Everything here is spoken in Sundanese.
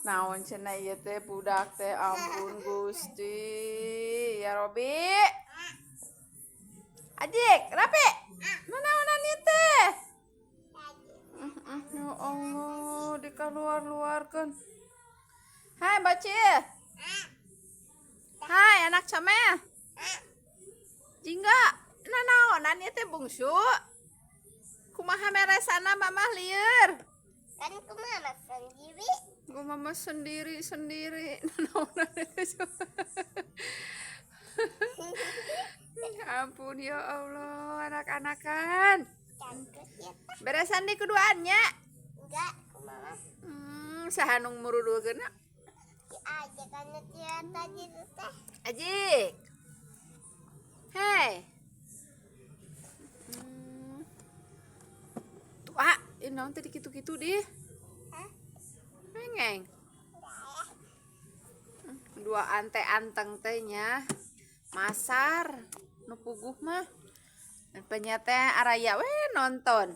Naon cenah ieu teh, budak teh, ampun Gusti. Ya Robi. Ajik, Rapi. Nanaonan ieu teh? Ya Allah, dikaluar-luarkeun. Hai, bocil. Hai, anak comel. Jingga, nanaonan ieu teh, bungsu? Kumaha meresana, Mamah lieur? Kan ku mama sendiri. Gua mama sendiri sendiri. Nanaonan ieu? Ampun ya Allah, anak-anakan. Cantik ya, Pak. Beresan di keduaannya. Enggak, ku mama. Saha nu murudulkeun? Si aja kan dia tadi tuh teh. Ajik. Hei. Tuh, ah, ini naon tadi kitu-kitu di? Hah? Mengeng. Enggak ya. Dua ante anteng teh nya. Masar nu puguh mah. Dan teh araya we nonton.